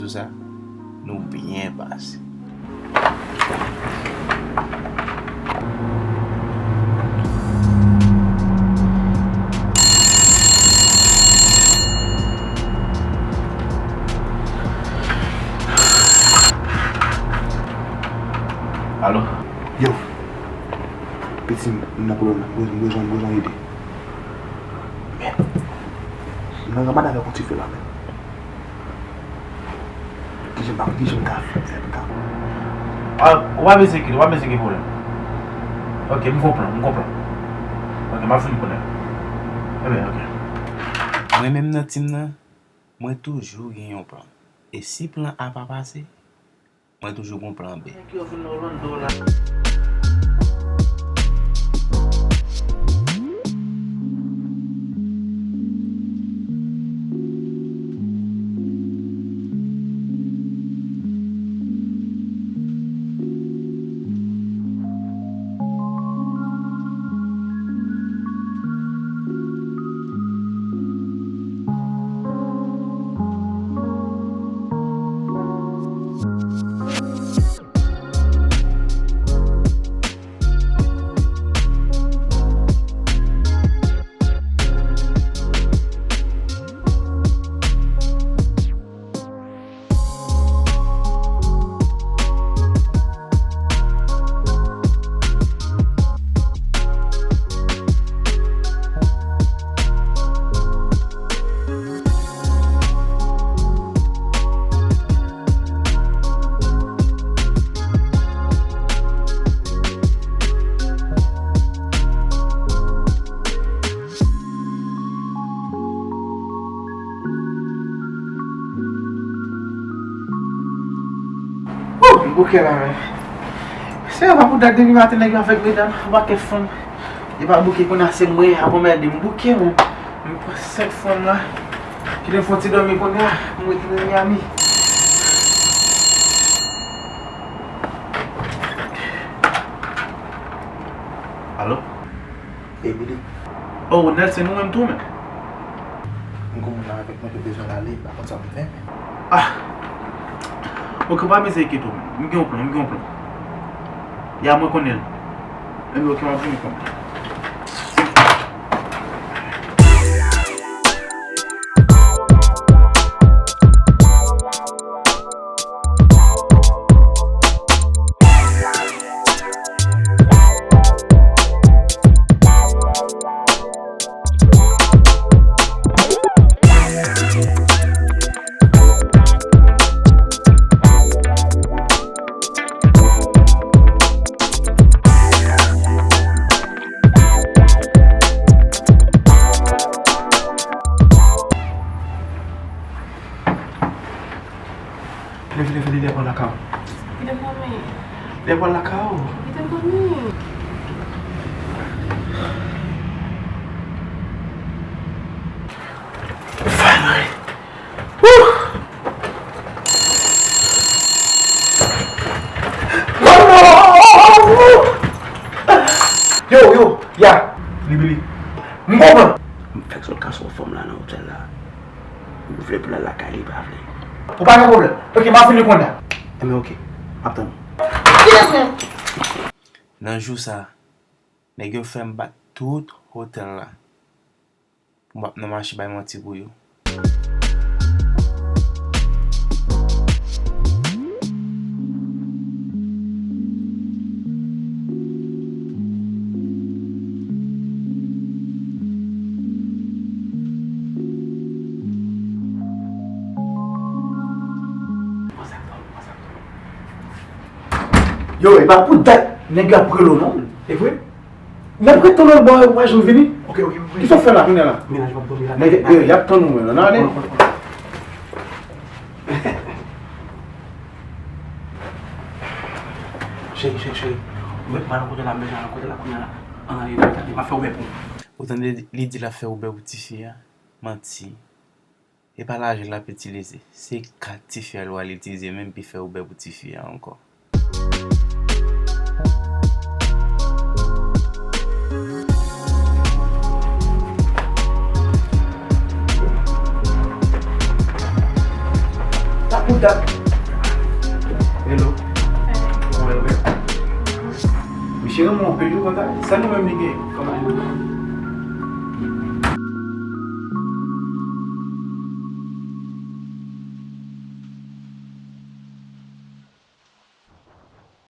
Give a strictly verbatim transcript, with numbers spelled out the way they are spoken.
Sa, nou byen pase. Alo? Yo, piti, m nan pwoblèm la. M bezwen, m bezwen, m bezwen ede. Men, m nan ranmad avèk yon ti fè la, men. Kijan m pa, kijan m ka fè, fè m ka. Ah, ou pa bezwen enkyete, ou pa bezwen gen pwoblèm. Ok, m gon plan, m gon plan. Ok, m ap vin kounye a. Ebyen, ok. Mwen menm nan team nan, mwen toujou gen yon plan. E si plan A pa pase, mwen toujou gon plan B. Nèg yo vin Orlando la. Wouh, m bouke la, men. Se pa pou dat depi maten nèg yo avèk medam, yon pakèt fanm. Yo pa bouke, kounye a se mwen y ap anmède. M bouke, men. M pran senk fanm la. Kite m fè yon ti dòmi kounye a, m retounen Miami. Alo? Emily. Oh, Ronel, se nou menm tou, men. M gon moun la avèk mwen, te bezwen l ale, m pa konn sa pou m fè, men. Ah! Ok, pa bezwen enkyete w, men. M gen yon plan, m gen yon plan. Ya, mwen konnen l. Ebyen, ok, m ap vini konnen. Vini, vini, vini, lè pral lakay ou. Kite m dòmi. Lè pral lakay ou. Kite m dòmi. Finally. Woo! Yo, yo, ya, Libili. M konprann. M fèk sot kase yon fanm la nan otèl la. M vle pou l al lakay li, pa vle. Ou pa gen pwoblèm. Ok, m ap vini kounye a. Enben, ok. M ap tann ou. Nan jou sa, nèg yo fè m bat tout otèl la. Pou m p ap nan mache bay manti pou yo. Yo, e pa pou dat nèg yo ap rele w non. E vre? N ap ret tann ou bò, ou pa janm vini. Ok, ok, ok. Kisa w fè la, kounye a la? Mennaj m ap dòmi la. Nèg, yo, y ap tann ou, men, nan ale. Cheri, cheri, cheri. Ou mèt pral kote la, m bezwen al kote la kounye a la. Ann ale, m ap fè Uber pou ou. Ou tande li di l ap fè Uber pou tifi a? Manti. E pa lajan l ap itilize, se kat tifi a l pral itilize menm pi fè Uber pou tifi a ankò. Sa pou Hello. Kòman nou ye? Misye renmen yon pil wi konsa. Sa li menm li gen kòm